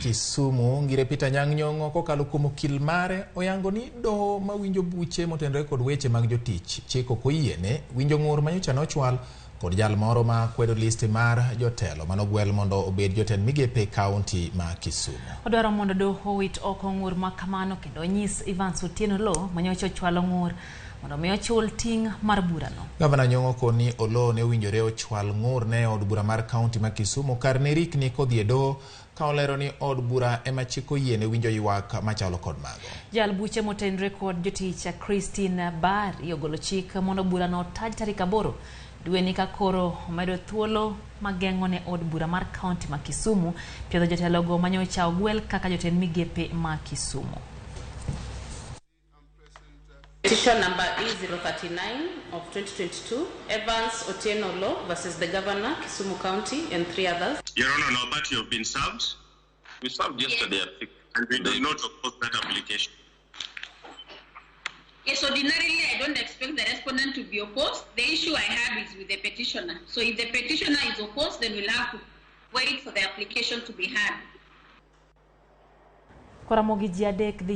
Kisumu, Ngire Peter Anyang' Nyong'o kokalo kuom okil mare oyango ni doho mawinjo buche motenore kod weche mag jotich chik ok oyiene winjo ng'ur manyocha nochwal kod jal moro ma kwedo listi mar jotelo manogwel mondo obed jotend migepe e kaunti ma Kisumu. Odwaro mondo doho owit oko ng'ur ma kamano kendo onyis Evans Otieno Oloo manyocha ochwalo ng'ur mondo mi ochul ting' mar burano. Gavana Nyong'o koni Oloo ne owinjore ochwal ng'ur ne od bura mar kaunti ma Kisumu kar ne rikni kodhi e doho ka olero ni od bura ema chik oyiene winjo ywak machalo kod mago. Jal buche motenre kod jotich Christine Bari ogolo chik mondo burano otaj tarik 8 dweni ka koro omedo thuolo mageng'o ne od bura mar kaunti ma Kisumu piedho jotelogo manyocha ogwel kaka jotend migepe ma Kisumu. Petition number E039 of 2022, Evans Otieno Oloo versus the Governor, Kisumu County, and 3 others. Your Honor, now that you have been served. We served yesterday at 6. And we do not oppose that application. Yes, ordinarily I don't expect the respondent to be opposed. The issue I have is with the petitioner. So if the petitioner is opposed, then we'll have to wait for the application to be heard. Koramogi ji adek dhi